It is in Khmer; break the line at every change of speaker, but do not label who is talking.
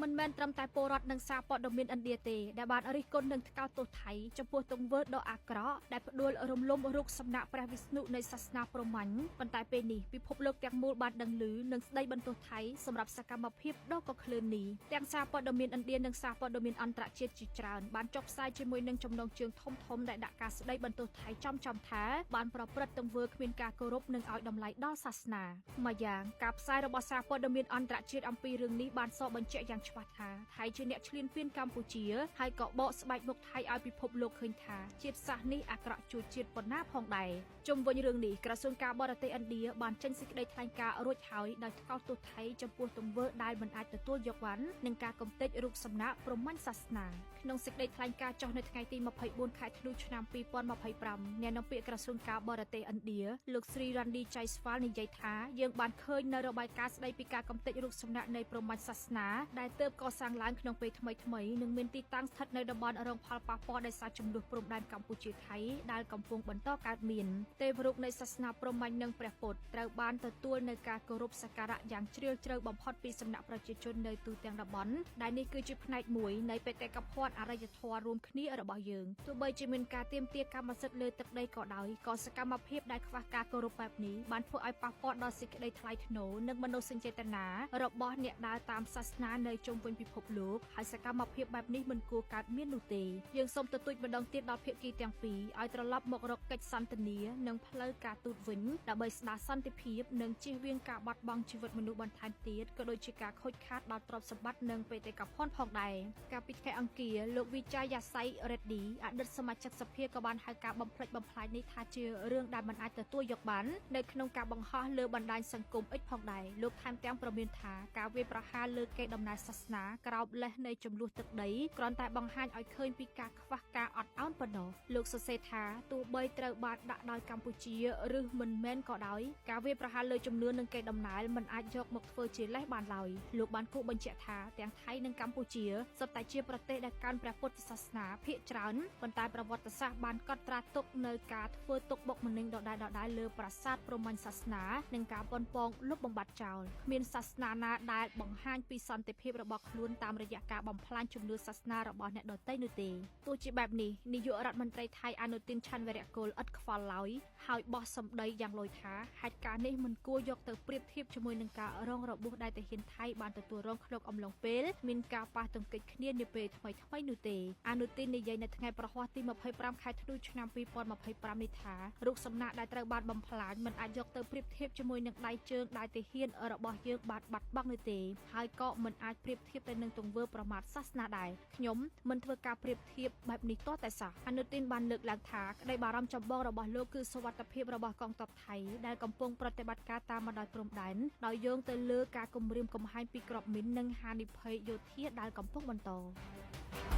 មិនមែនត្រឹមតែពលរដ្ឋនិងសារព័ត៌មានឥណ្ឌាទេដែលបានរិះគន់និងថ្កោលទោសថៃចំពោះទង្វើដ៏អាក្រក់ដែលផ្ដួលរំលំរូបសំណាកព្រះវិស្ណុនៃសាសនាព្រហ្មញ្ញប៉ុន្តែពេលនេះពិភពលោកទាំងមូលបានដឹងឮនិងស្ដីបន្ទោសថៃសម្រាប់សកម្មភាពដ៏កក្លឿននេះទាំងសារព័ត៌មានឥណ្ឌានិងសារព័ត៌មានអន្តរជាតិជាច្រើនបានចុះផ្សាយជាមួយនឹងចំណងជើងធំៗដែលដាក់ការស្ដីបន្ទោសថៃចំៗថាបានប្រព្រឹត្តទង្វើគ្មានការគោរពនិងឲ្យតម្លៃដល់សាសនាម្យ៉ាងការផ្សាយរបស់សារព័ត៌មានអន្តរជាតិអំពីរឿងនេះបានសបញ្ជាក់យ៉ាងច្បាស់ថាថៃជាអ្នកឈ្លានពានកម្ពុជាហើយក៏បកស្បែកមុខថៃឲ្យពិភពលោកឃើញថាជាតិសាសន៍នេះអាក្រក់ជួចជាតិប៉ុណ្ណាផងដែរជុំវិញរឿងនេះក្រសួងការបរទេសឥណ្ឌាបានចេញសេចក្តីថ្លែងការណ៍រួចហើយដោយថ្កោលទោសថៃចំពោះទង្វើដែលមិនអាចទទួលយកបាននិងការកំទេចរូបសំណាកព្រហ្មញ្ញសាសនាក្នុងសេចក្តីថ្លែងការណ៍ចុះនៅថ្ងៃទី24ខែធ្នូឆ្នាំ2025អ្នកនាំពាក្យក្រសួងការបរទេសឥណ្ឌាលោកស្រីរ៉ាន់ឌីចៃស្វាលនិយាយថាយើងបានឃើញនៅរបាយការណ៍ស្តីពីការកំទេចរូបសំណាកនៃព្រហ្មញ្ញសាសនាដែលទើបកសាងឡើងក្នុងពេលថ្មីៗនិងមានទីតាំងស្ថិតនៅតំបន់រងផលប៉ះពាល់ដោយសារជម្លោះព្រំដែនកម្ពុជាថៃដែលកំពុងបន្តកើតមានទេវរូបនៃសាសនាព្រហ្មញ្ញនិងព្រះពុទ្ធត្រូវបានទទួលនៅការគោរពសក្ការៈយ៉ាងជ្រាលជ្រៅបំផុតពីសំណាក់ប្រជាជននៅទូទាំងតំបន់ដែលនេះគឺជាផ្នែកមួយនៃបេតិកភណ្ឌអរិយធម៌រួមគ្នារបស់យើងទោះបីជាមានការទាមទារកម្មសិទ្ធិលើទឹកដីក៏ដោយក៏សកម្មភាពដែលខ្វះការគោរពបែបនេះបានធ្វើឲ្យប៉ះពាល់ដល់សេចក្តីថ្លៃថ្នូរនិងមនោសញ្ចេតនារបស់អ្នកដើរតាមសាសនានៅជុំវិញពិភពលោកហើយសកម្មភាពបែបនេះមិនគួរកើតមាននោះទេយើងសូមទទូចម្ដងទៀតដល់ភាគីទាំងពីរឲ្យត្រឡប់មករកកិច្ចសន្ទនានិងផ្លូវការទូតវិញដើម្បីស្ដារសន្តិភាពនិងជៀសវាងការបាត់បង់ជីវិតមនុស្សបន្ថែមទៀតក៏ដូចជាការខូចខាតដល់ទ្រព្យសម្បត្តិនិងបេតិកភណ្ឌផងដែរកាលពីថ្ងៃអង្គារលោកវិចាយាស័យរ៉េឌីអតីតសមាជិកសភាក៏បានហៅការបំផ្លិចបំផ្លាញនេះថាជារឿងដែលមិនអាចទទួលយកបាននៅក្នុងការបង្ហោះលើបណ្ដាញសង្គម X ផងដែរលោកថែមទាំងព្រមានថាការវាយប្រហារលើកេរដំណែលសាសនាក្រោបលេសនៃជម្លោះទឹកដីគ្រាន់តែបង្ហាញឲ្យឃើញពីការខ្វះការអត់ឱនប៉ុណ្ណោះលោកសរសេរថាទោះបីត្រូវបានដាក់ដោយកម្ពុជាឬមិនមែនក៏ដោយការវាយប្រហារលើជំនឿនិងកេរដំណែលមិនអាចយកមកធ្វើជាលេសបានឡើយលោកបានគូសបញ្ជាក់ថាទាំងថៃនិងកម្ពុជាសុទ្ធតែជាប្រទេសដែលកាន់ព្រះពុទ្ធសាសនាភាគច្រើនប៉ុន្តែប្រវត្តិសាស្ត្របានកត់ត្រាទុកនៅការធ្វើទុក្ខបុកម្នេញដដែលៗលើប្រាសាទព្រហ្មញ្ញសាសនានិងការប៉ុនប៉ងលុបបំបាត់ចោលគ្មានសាសនាណាដែលបង្ហាញពីសន្តិភាពរបស់ខ្លួនតាមរយៈការបំផ្លាញជំនឿសាសនារបស់អ្នកដទៃនោះទេទោះជាបែបនេះនាយករដ្ឋមន្ត្រីថៃអនុទិនឆាន់វរៈគុលឥតខ្វល់ឡើយហើយបោះសម្ដីយ៉ាងលយថាហេតុការណ៍នេះមិនគួរយកទៅប្រៀបធៀបជាមួយនឹងការរងរបួសដែលទាហានថៃបានទទួលរងក្នុងអំឡុងពេលមានការប៉ះទង្គិចគ្នានាពេលថ្មីៗនោះទេអនុទិននិយាយនៅថ្ងៃព្រហស្បតិ៍ទី25ខែធ្នូឆ្នាំ2025នេះថារូបសំណាកដែលត្រូវបានបំផ្លាញមិនអាចយកទៅប្រៀបធៀបជាមួយនឹងដៃជើងដែលទាហានរបស់យើងបានបាត់បង់នោះទេហើយក៏មិនអាចប្រៀបធៀបទៅនឹងទង្វើប្រមាថសាសនាដែរខ្ញុំមិនធ្វើការប្រៀបធៀបបែបនេះទាល់តែសោះអនុទិនបានលើកឡើងថាក្តីបារម្ភចម្បងរបស់លោកគឺសុវត្ថិភាពរបស់កងទ័ពថៃដែលកំពុងប្រតិបត្តិការតាមបណ្ដោយព្រំដែនដោយយោងទៅលើការគំរាមកំហែងពីគ្រាប់មីននិងហានិភ័យយោធាដែលកំពុងបន្ត។